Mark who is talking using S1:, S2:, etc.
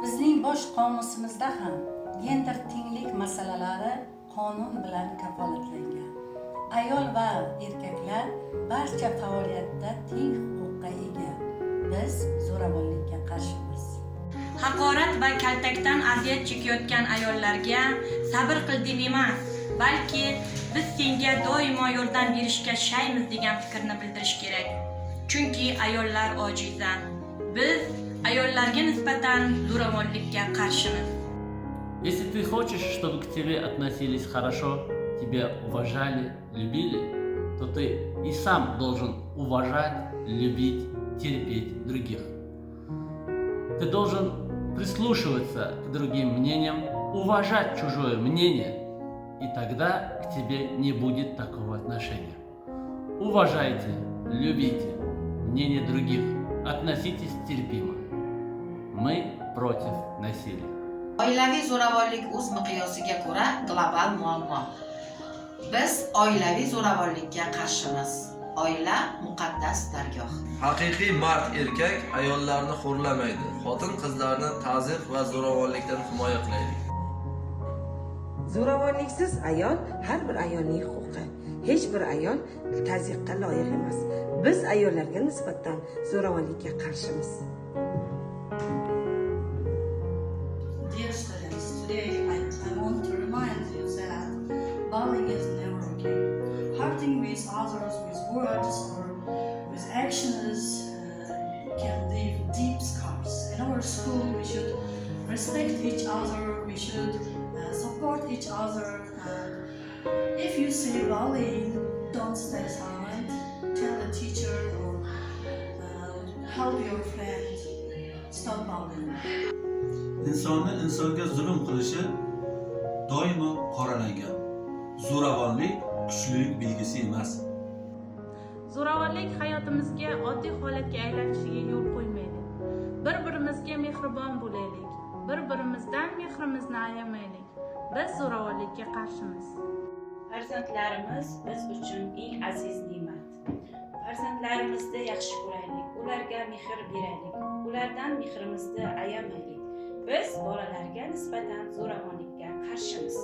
S1: Bizning bosh qomusimizda ham gender tenglik masalalari qonun bilan kafolatlangan. Ayol va erkaklar barcha faoliyatda teng huquqqa ega. Biz zo'ravonlikka qarshimiz.
S2: Haqorat va kaltakdan aziyat chekayotgan ayollarga sabr qilding emas, balki biz senga doimo yordam berishga shaymiz degan fikrni bildirish kerak. Chunki ayollar ojiza. Biz ayollarga nisbatan zo'ravonlikka qarshimiz.
S3: Если ты хочешь, чтобы к тебе относились хорошо, тебя уважали, любили, то ты и сам должен уважать, любить, терпеть других. Ты должен прислушиваться к другим мнениям, уважать чужое мнение, и тогда к тебе не будет такого отношения. Уважайте, любите мнение других, относитесь терпимо. Мы против насилия.
S4: Oilaviy zo'ravonlik o'z miqyosiga ko'ra global muammo. Biz oilaviy zo'ravonlikka qarshimiz. Oila muqaddas dargoh.
S5: Haqiqiy mard erkak ayollarni xo'rlamaydi, xotin-qizlarni tazyiq va zo'ravonlikdan himoya qilaylik.
S6: Zo'ravonliksiz ayol har bir ayolning huquqi. Hech bir ayol tazyiqqa loyiq emas. Biz ayollarga nisbatan zo'ravonlikka qarshimiz.
S1: Dear students, today I want to remind you that bullying is never okay. Hurting with others with words or with actions can leave deep scars. In our school, we should respect each other, we should support each other, and if you see bullying, don't stay silent. Tell the teacher or help your friend stop bullying.
S7: Insonni insonga zulm qilishi doimo qoralangan. Zo'ravonlik kuchlilik belgisi emas.
S8: Zo'ravonlik hayotimizga oddiy holatga aylanishiga yo'l qo'ymaylik. Bir-birimizga mehribon bo'laylik. Bir-birimizdan mehrimizni ayamaylik. Biz zo'ravonlikka qarshimiz.
S9: Farzandlarimiz biz uchun eng aziz ne'mat. Farzandlarimizni yaxshi ko'raylik, ularga mehr beraylik, ulardan mehrimizni ayamaylik. Biz bolalarga nisbatan zo'ravonlikka qarshimiz.